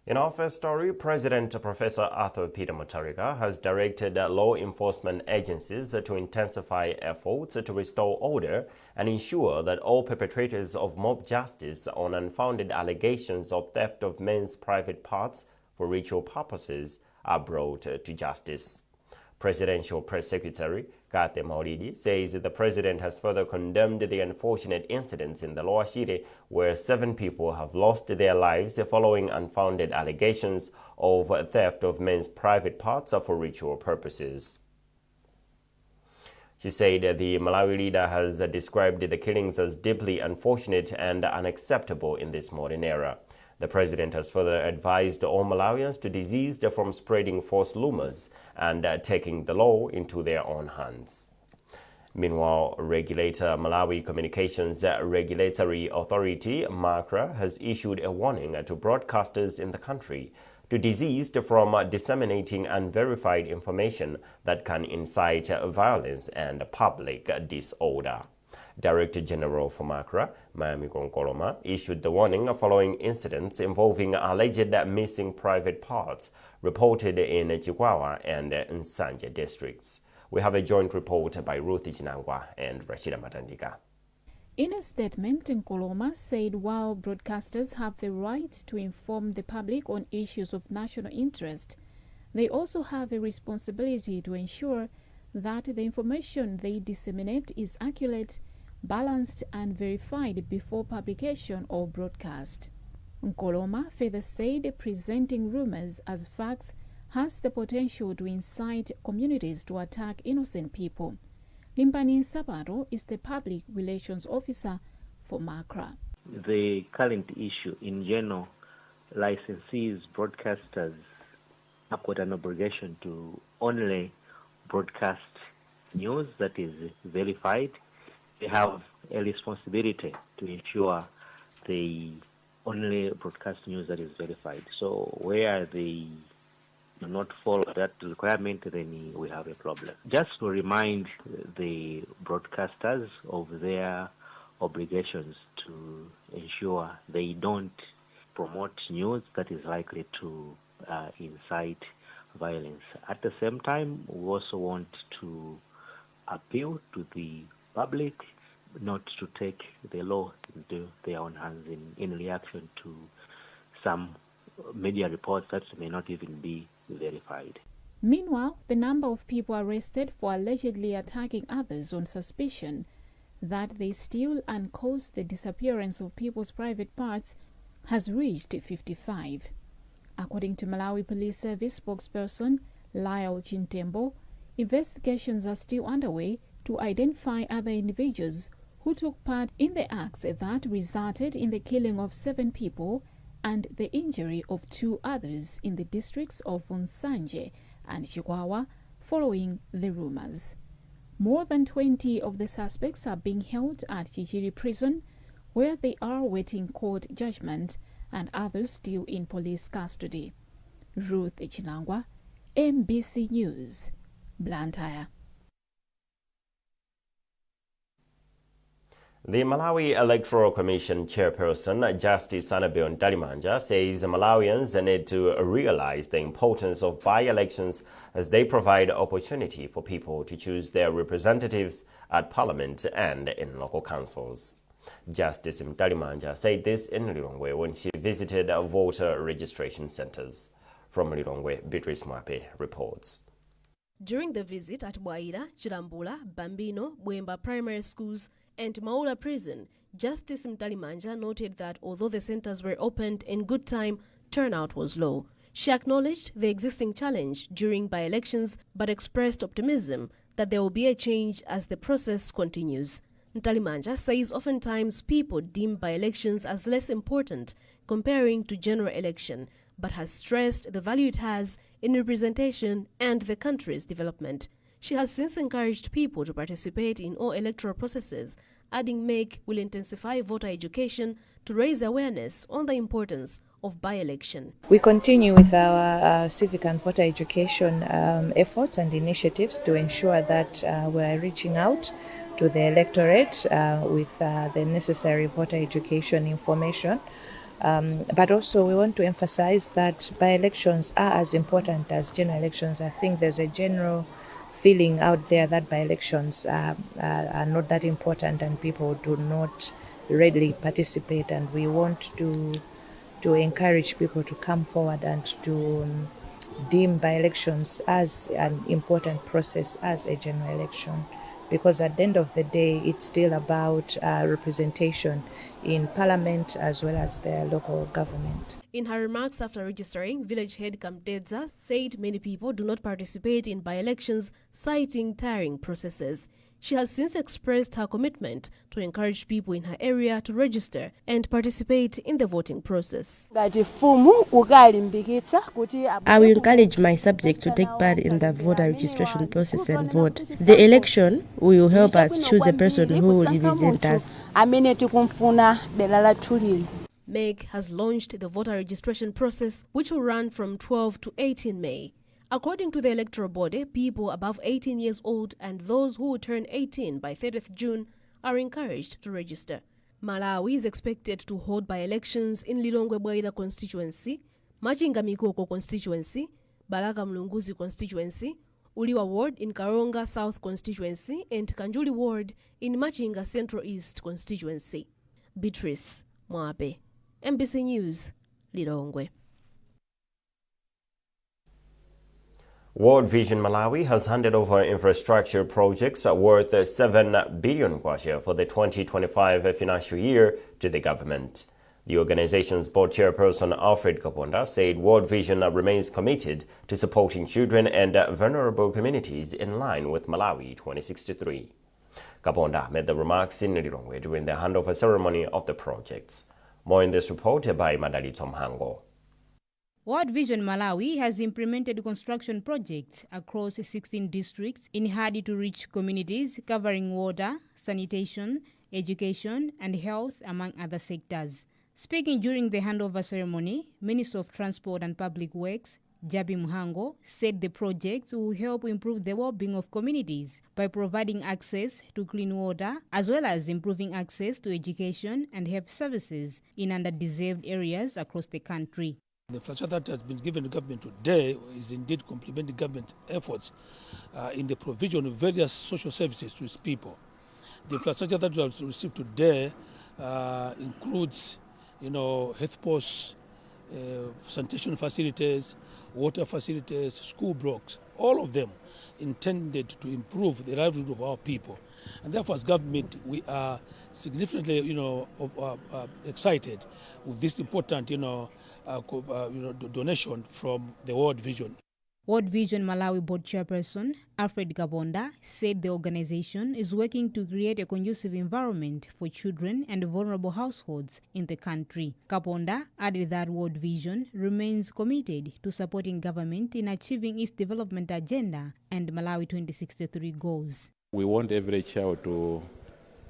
In our first story, President Professor Arthur Peter Mutharika has directed law enforcement agencies to intensify efforts to restore order and ensure that all perpetrators of mob justice on unfounded allegations of theft of men's private parts for ritual purposes are brought to justice. Presidential Press Secretary Kate Maulidi says the president has further condemned the unfortunate incidents in the Lower Shire where 7 people have lost their lives following unfounded allegations of theft of men's private parts for ritual purposes. She said the Malawi leader has described the killings as deeply unfortunate and unacceptable in this modern era. The president has further advised all Malawians to desist from spreading false rumors and taking the law into their own hands. Meanwhile, regulator Malawi Communications Regulatory Authority, MACRA, has issued a warning to broadcasters in the country to desist from disseminating unverified information that can incite violence and public disorder. Director General for MACRA, Mayami Nkoloma, issued the warning following incidents involving alleged missing private parts reported in Chikwawa and Nsanje districts. We have a joint report by Ruth Chinangwa and Rashida Matandika. In a statement, Nkoloma said while broadcasters have the right to inform the public on issues of national interest, they also have a responsibility to ensure that the information they disseminate is accurate, balanced and verified before publication or broadcast. Nkoloma further said presenting rumors as facts has the potential to incite communities to attack innocent people. Limpani Sabaro is the public relations officer for MACRA. The current issue in general, licensees, broadcasters have got an obligation to only broadcast news that is verified. They have a responsibility to ensure they only broadcast news that is verified. So where they do not follow that requirement, then we have a problem. Just to remind the broadcasters of their obligations to ensure they don't promote news that is likely to incite violence. At the same time, we also want to appeal to the public not to take the law into their own hands in reaction to some media reports that may not even be verified. Meanwhile, the number of people arrested for allegedly attacking others on suspicion that they steal and cause the disappearance of people's private parts has reached 55. According to Malawi Police Service spokesperson Lyle Chintembo, investigations are still underway to identify other individuals who took part in the acts that resulted in the killing of 7 people and the injury of 2 others in the districts of Nsanje and Chikwawa following the rumors. More than 20 of the suspects are being held at Chichiri prison, where they are awaiting court judgment, and others still in police custody. Ruth Chinangwa, MBC News, Blantyre. The Malawi Electoral Commission chairperson, Justice Anabil Ndalimanja, says Malawians need to realize the importance of by-elections as they provide opportunity for people to choose their representatives at Parliament and in local councils. Justice Ndalimanja said this in Lilongwe when she visited voter registration centers. From Lilongwe, Beatrice Mwape reports. During the visit at Bwaira, Chilambula, Bambino, Bwemba primary schools, and Maula prison, Justice Mtalimanja noted that although the centers were opened in good time, turnout was low. She acknowledged the existing challenge during by-elections but expressed optimism that there will be a change as the process continues. Mtalimanja says oftentimes people deem by-elections as less important comparing to general election, but has stressed the value it has in representation and the country's development. She has since encouraged people to participate in all electoral processes, adding MEC will intensify voter education to raise awareness on the importance of by-election. We continue with our civic and voter education efforts and initiatives to ensure that we're reaching out to the electorate with the necessary voter education information. But also we want to emphasize that by-elections are as important as general elections. I think there's a general feeling out there that by-elections are not that important and people do not readily participate, and we want to encourage people to come forward and to deem by-elections as an important process as a general election, because at the end of the day it's still about representation in parliament as well as their local government. In her remarks after registering, village head Kamtedza said many people do not participate in by-elections, citing tiring processes. She has since expressed her commitment to encourage people in her area to register and participate in the voting process. I will encourage my subjects to take part in the voter registration process and vote. The election will help us choose a person who will represent us. MEG has launched the voter registration process, which will run from 12 to 18 May. According to the electoral body, people above 18 years old and those who will turn 18 by 30th June are encouraged to register. Malawi is expected to hold by-elections in Lilongwe Bwaila constituency, Machinga Mikoko constituency, Balaka Mlunguzi constituency, Uliwa ward in Karonga South constituency, and Kanjuli ward in Machinga Central East constituency. Beatrice Mwabe, MBC News, Lilongwe. World Vision Malawi has handed over infrastructure projects worth 7 billion kwacha for the 2025 financial year to the government. The organization's board chairperson Alfred Kaponda said World Vision remains committed to supporting children and vulnerable communities in line with Malawi 2063. Kaponda made the remarks in Lilongwe during the handover ceremony of the projects. More in this report by Madalitso Mhango. World Vision Malawi has implemented construction projects across 16 districts in hard-to-reach communities covering water, sanitation, education, and health, among other sectors. Speaking during the handover ceremony, Minister of Transport and Public Works, Jabi Mhango, said the projects will help improve the well-being of communities by providing access to clean water, as well as improving access to education and health services in underdeserved areas across the country. The infrastructure that has been given to government today is indeed complementing government efforts in the provision of various social services to its people. The infrastructure that we have received today includes, health posts, sanitation facilities, water facilities, school blocks, all of them intended to improve the livelihood of our people. And therefore, as government, we are significantly, excited with this important, donation from the World Vision. World Vision Malawi board chairperson Alfred Kaponda said the organization is working to create a conducive environment for children and vulnerable households in the country. Kaponda added that World Vision remains committed to supporting government in achieving its development agenda and Malawi 2063 goals. We want every child to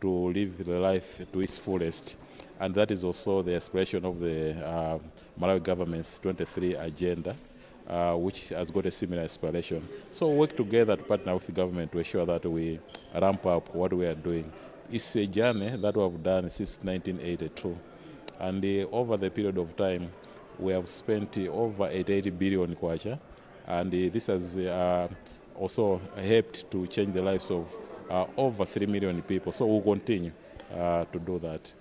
live the life to its fullest, and that is also the aspiration of the Malawi government's 23 agenda, which has got a similar aspiration. So we work together to partner with the government to ensure that we ramp up what we are doing. It's a journey that we have done since 1982, and over the period of time we have spent over 88 billion kwacha, and this has also helped to change the lives of over 3 million people. So we'll continue to do that.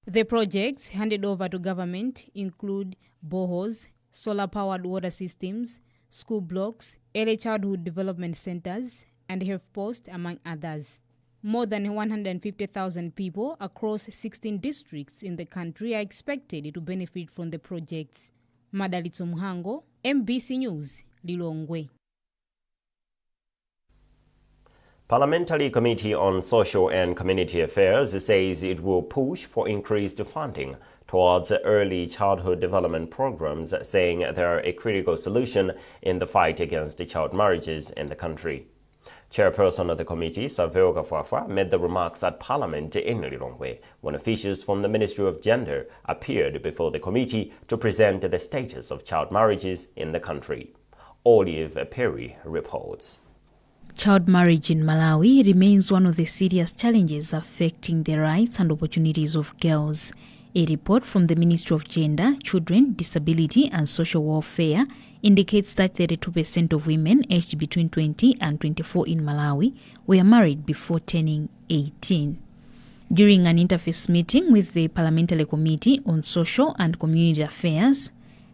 The projects handed over to government include boreholes, solar-powered water systems, school blocks, early childhood development centers, and health posts, among others. More than 150,000 people across 16 districts in the country are expected to benefit from the projects. Madalitso Mhango, MBC News, Lilongwe. Parliamentary Committee on Social and Community Affairs says it will push for increased funding towards early childhood development programs, saying they are a critical solution in the fight against child marriages in the country. Chairperson of the committee, Savio Kafuafa, made the remarks at Parliament in Lilongwe when officials from the Ministry of Gender appeared before the committee to present the status of child marriages in the country. Olive Perry reports. Child marriage in Malawi remains one of the serious challenges affecting the rights and opportunities of girls. A report from the Ministry of Gender, Children, Disability and Social Welfare indicates that 32% of women aged between 20 and 24 in Malawi were married before turning 18. During an interface meeting with the Parliamentary Committee on Social and Community Affairs,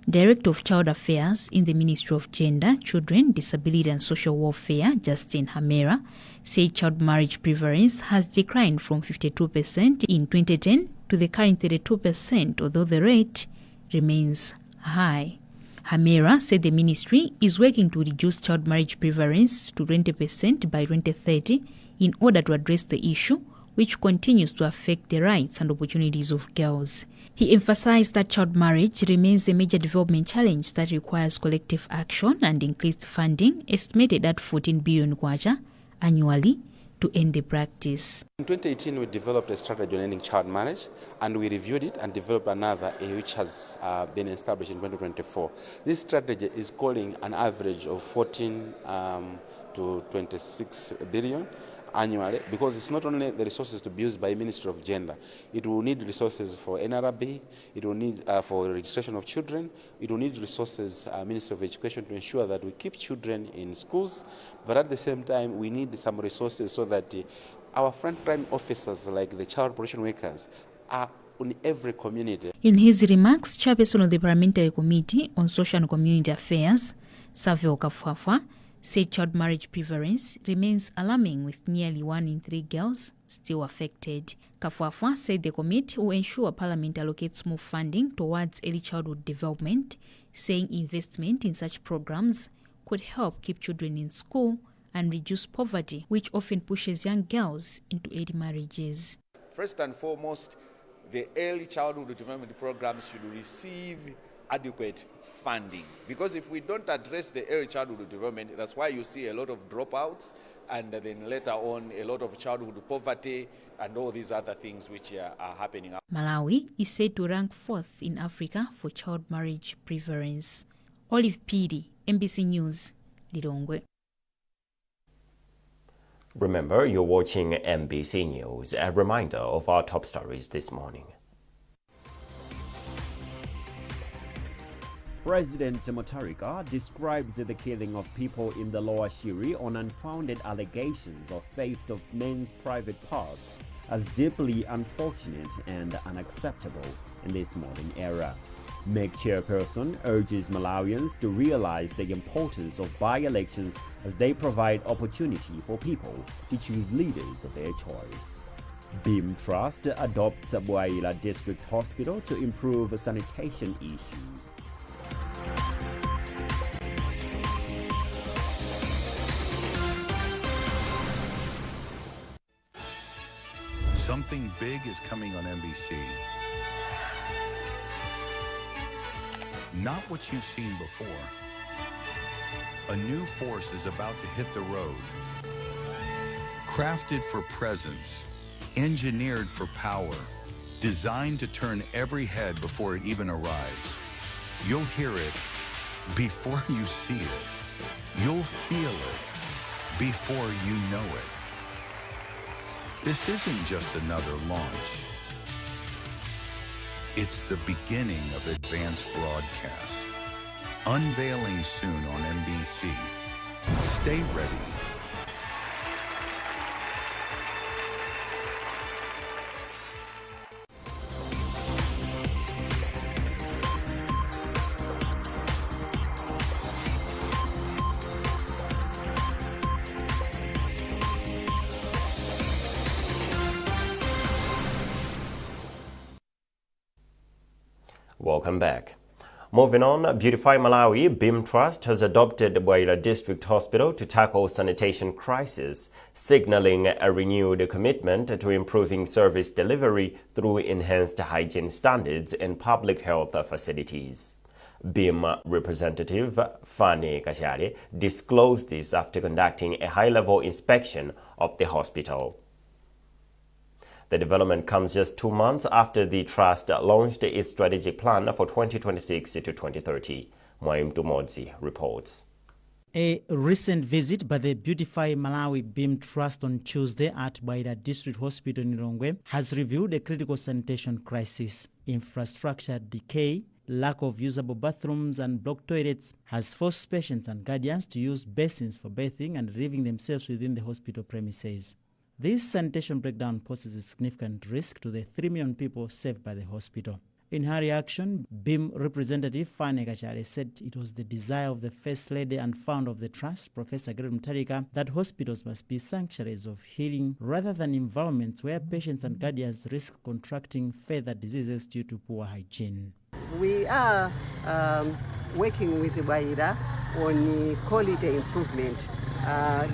Director of Child Affairs in the Ministry of Gender, Children, Disability and Social Welfare, Justin Hamera, said child marriage prevalence has declined from 52% in 2010 to the current 32%, although the rate remains high. Hamera said the ministry is working to reduce child marriage prevalence to 20% by 2030 in order to address the issue, which continues to affect the rights and opportunities of girls. He emphasized that child marriage remains a major development challenge that requires collective action and increased funding, estimated at 14 billion kwacha annually, to end the practice. In 2018, we developed a strategy on ending child marriage, and we reviewed it and developed another which has been established in 2024. This strategy is calling an average of 14 to 26 billion annually, because it's not only the resources to be used by Ministry of Gender. It will need resources for NRB, it will need for registration of children, it will need resources, Ministry of Education, to ensure that we keep children in schools, but at the same time we need some resources so that our frontline officers, like the child protection workers, are in every community. In his remarks, Chairperson of the Parliamentary Committee on Social and Community Affairs, Savio Kafuafa, said child marriage prevalence remains alarming, with nearly 1 in 3 girls still affected. Kafuafa said the committee will ensure Parliament allocates more funding towards early childhood development, saying investment in such programs could help keep children in school and reduce poverty, which often pushes young girls into early marriages. First and foremost, the early childhood development programs should receive adequate funding, because if we don't address the early childhood development, that's why you see a lot of dropouts, and then later on a lot of childhood poverty and all these other things which are happening. Malawi is said to rank 4th in Africa for child marriage prevalence. Olive Pidi, MBC News, Lilongwe. Remember, you're watching MBC News. A reminder of our top stories this morning. President Mutharika describes the killing of people in the Lower Shiri on unfounded allegations of theft of men's private parts as deeply unfortunate and unacceptable in this modern era. MEC chairperson urges Malawians to realize the importance of by-elections as they provide opportunity for people to choose leaders of their choice. BIM Trust adopts Bwaila District Hospital to improve sanitation issues. Something big is coming on NBC. Not what you've seen before. A new force is about to hit the road. Crafted for presence, engineered for power, designed to turn every head before it even arrives. You'll hear it before you see it. You'll feel it before you know it. This isn't just another launch. It's the beginning of advanced broadcasts. Unveiling soon on NBC. Stay ready. Welcome back. Moving on, Beautify Malawi, BIM Trust has adopted Bwaila District Hospital to tackle sanitation crisis, signaling a renewed commitment to improving service delivery through enhanced hygiene standards in public health facilities. BIM representative Fani Kachari disclosed this after conducting a high-level inspection of the hospital. The development comes just 2 months after the trust launched its strategic plan for 2026 to 2030. Moim Tumodzi reports. A recent visit by the Beautify Malawi Beam Trust on Tuesday at Baida District Hospital in Lilongwe has revealed a critical sanitation crisis. Infrastructure decay, lack of usable bathrooms and blocked toilets has forced patients and guardians to use basins for bathing and relieving themselves within the hospital premises. This sanitation breakdown poses a significant risk to the 3 million people served by the hospital. In her reaction, BIM representative Fane Kachale said it was the desire of the First Lady and founder of the trust, Professor Gertrude Mutharika, that hospitals must be sanctuaries of healing rather than environments where patients and guardians risk contracting further diseases due to poor hygiene. We are working with Baida on quality improvement.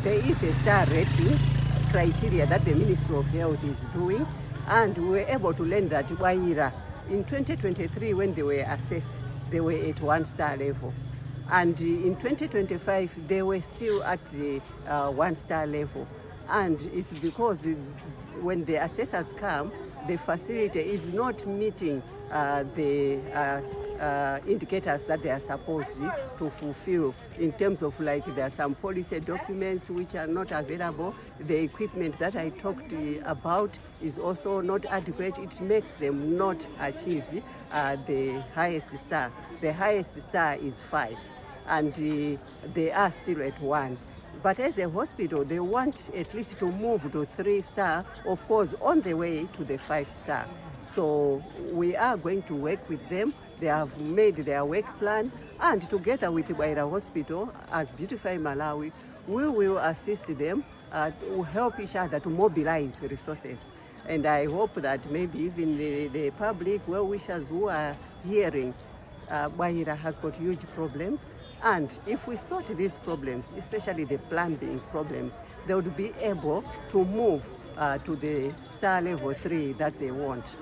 There is a star rating criteria that the Ministry of Health is doing, and we were able to learn that Baida in 2023, when they were assessed, they were at 1-star level. And in 2025, they were still at the 1-star level. And it's because when the assessors come, the facility is not meeting the indicators that they are supposed to fulfill in terms of, like, there are some policy documents which are not available. The equipment that I talked about is also not adequate. It makes them not achieve the highest star. The highest star is 5, and they are still at 1. But as a hospital, they want at least to move to 3-star, of course, on the way to the 5-star. So we are going to work with them. They have made their work plan, and together with Baida Hospital, as Beautify Malawi, we will assist them to help each other to mobilize resources. And I hope that maybe even the public well-wishers who are hearing, Baida has got huge problems. And if we sort these problems, especially the plumbing problems, they would be able to move to the star level 3 that they want.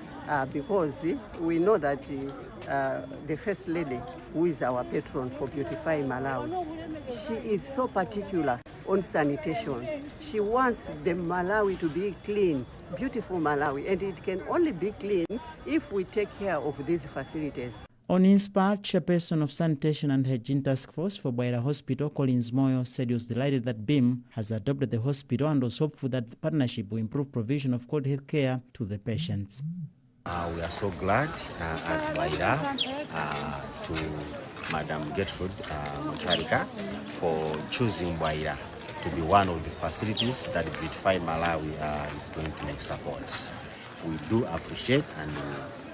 Because we know that the First Lady, who is our patron for Beautify Malawi, she is so particular on sanitation. She wants the Malawi to be clean, beautiful Malawi, and it can only be clean if we take care of these facilities. On his part, Chairperson of Sanitation and Hygiene Task Force for Baida Hospital, Collins Moyo, said he was delighted that BIM has adopted the hospital and was hopeful that the partnership will improve provision of quality health care to the patients. We are so glad as Baida to Madam Gertrude Mutharika for choosing Baida to be one of the facilities that Beautify Malawi is going to support. We do appreciate and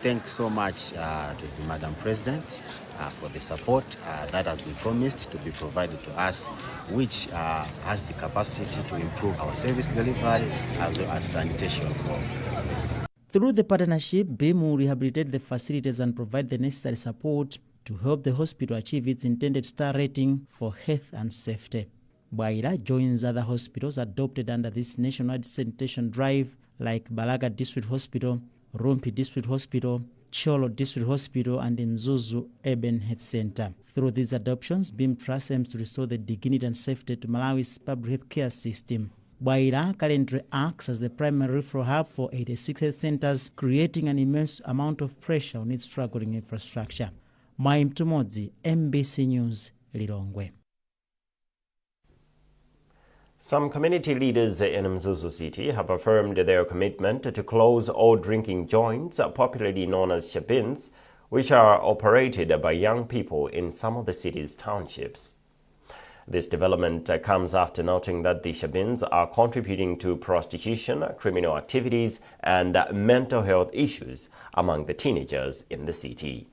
thank so much to the Madam President for the support that has been promised to be provided to us, which has the capacity to improve our service delivery as well as sanitation. Through the partnership, BIM will rehabilitate the facilities and provide the necessary support to help the hospital achieve its intended star rating for health and safety. Baida joins other hospitals adopted under this nationwide sanitation drive like Balaga District Hospital, Rumpi District Hospital, Cholo District Hospital, and Mzuzu Urban Health Center. Through these adoptions, BIM Trust aims to restore the dignity and safety to Malawi's public health care system. Baida currently acts as the primary referral hub for 86 health centers, creating an immense amount of pressure on its struggling infrastructure. Maim Tumodzi, MBC News, Lilongwe. Some community leaders in Mzuzu City have affirmed their commitment to close all drinking joints, popularly known as shabins, which are operated by young people in some of the city's townships. This development comes after noting that the shabins are contributing to prostitution, criminal activities, and mental health issues among the teenagers in the city.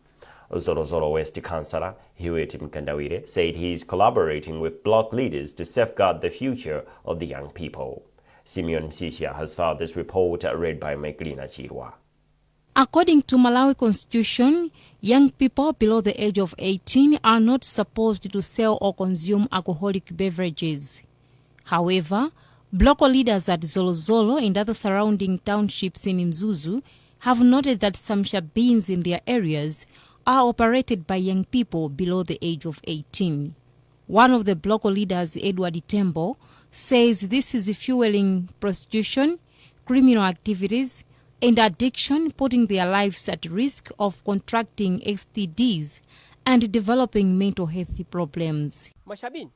Zolo West Councillor Hiweti Mkandawire said he is collaborating with block leaders to safeguard the future of the young people. Simeon Msisia has filed this report read by Meglina Chirwa. According to Malawi Constitution, young people below the age of 18 are not supposed to sell or consume alcoholic beverages. However, block leaders at Zolo and other surrounding townships in Mzuzu have noted that some shabins in their areas are operated by young people below the age of 18. One of the block leaders, Edward Tembo, says this is fueling prostitution, criminal activities, and addiction, putting their lives at risk of contracting STDs and developing mental health problems. Mashabini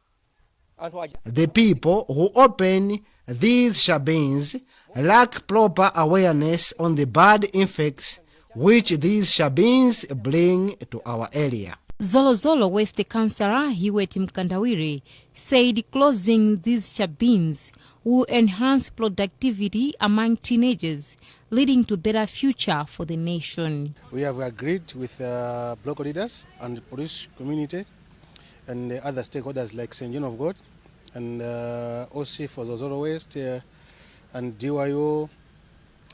The people who open these shabins lack proper awareness on the bad effects which these shabins bring to our area. Zolozolo West Councillor Hiwet Mkandawire said closing these shabins will enhance productivity among teenagers, leading to better future for the nation. We have agreed with local leaders and the police community and the other stakeholders like St. John of God and OC for Zolozolo West and DYO,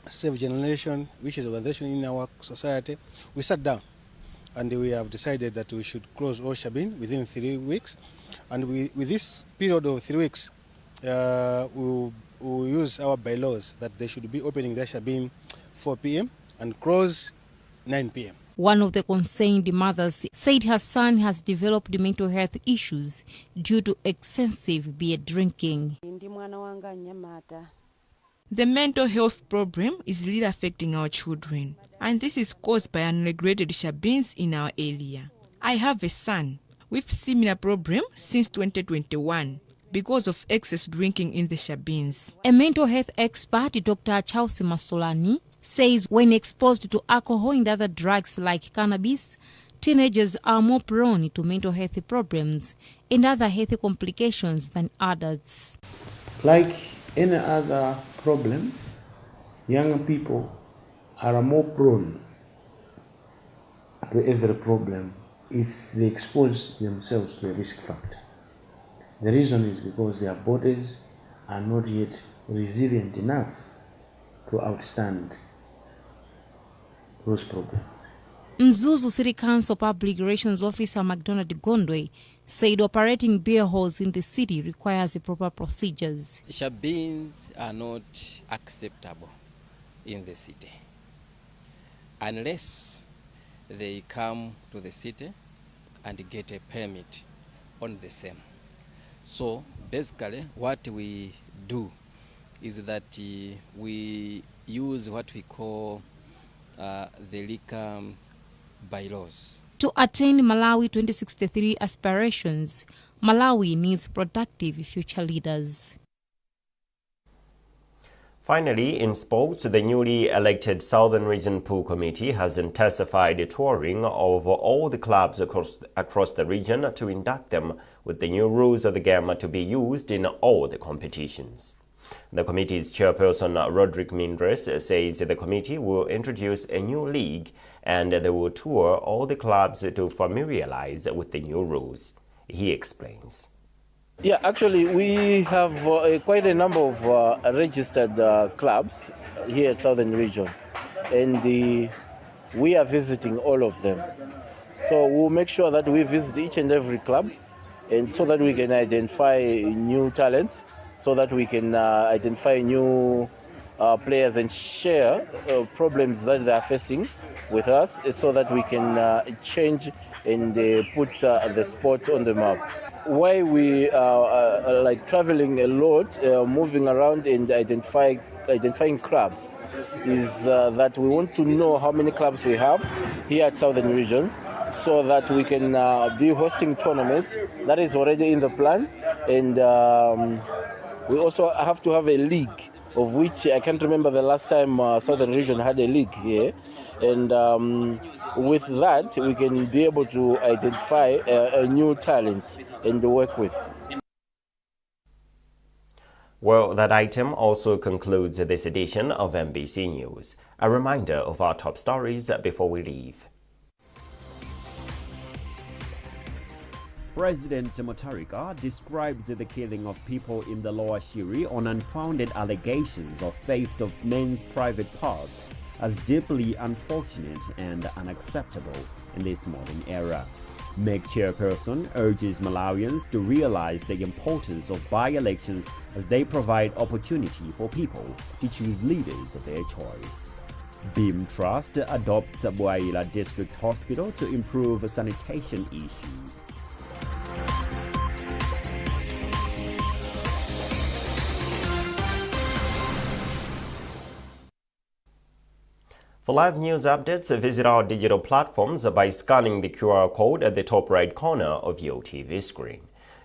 Save Generation, which is an organization in our society. We sat down and we have decided that we should close all shabin within 3 weeks. And with this period of 3 weeks, we'll use our bylaws that they should be opening their shabin 4 p.m. and close 9 p.m. One of the concerned mothers said her son has developed mental health issues due to excessive beer drinking. The mental health problem is really affecting our children, and this is caused by unregulated shabins in our area. I have a son with similar problem since 2021 because of excess drinking in the shabins. A mental health expert, Dr. Chelsea Masolani, says when exposed to alcohol and other drugs like cannabis, teenagers are more prone to mental health problems and other health complications than adults. Like any other problem, young people are more prone to every problem if they expose themselves to a risk factor. The reason is because their bodies are not yet resilient enough to outstand those problems. Mzuzu City Council Public Relations Officer McDonald Gondwe said operating beer halls in the city requires proper procedures. Shabins are not acceptable in the city unless they come to the city and get a permit on the same. So basically what we do is that we use what we call the liquor bylaws. To attain Malawi 2063 aspirations, Malawi needs productive future leaders. Finally, in sports, the newly elected Southern Region Pool Committee has intensified touring of all the clubs across the region to induct them with the new rules of the game to be used in all the competitions. The committee's chairperson, Roderick Mindres, says the committee will introduce a new league and they will tour all the clubs to familiarize with the new rules. He explains. Yeah, actually, we have quite a number of registered clubs here at Southern Region, and we are visiting all of them. So we'll make sure that we visit each and every club, and so that we can identify new talents, so that we can identify new players and share problems that they are facing with us, so that we can change and put the sport on the map. Why we are like traveling a lot, moving around and identifying clubs, is that we want to know how many clubs we have here at Southern Region, so that we can be hosting tournaments. That is already in the plan, and we also have to have a league, of which I can't remember the last time Southern Region had a league here, and with that we can be able to identify a new talent and work with. Well, that item also concludes this edition of MBC News. A reminder of our top stories before we leave. President Mutharika describes the killing of people in the Lower Shiri on unfounded allegations of theft of men's private parts as deeply unfortunate and unacceptable in this modern era. MEC chairperson urges Malawians to realize the importance of by-elections as they provide opportunity for people to choose leaders of their choice. Beam Trust adopts Bwaila District Hospital to improve sanitation issues. For live news updates, visit our digital platforms by scanning the QR code at the top right corner of your TV screen.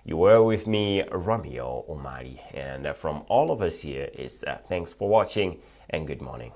You were with me, Romeo Omari, and from all of us here is thanks for watching and good morning.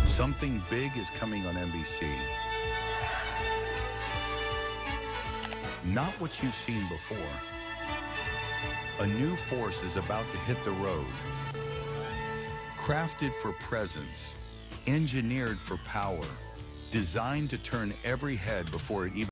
Something big is coming on NBC. Not what you've seen before. A new force is about to hit the road. Crafted for presence, engineered for power, designed to turn every head before it even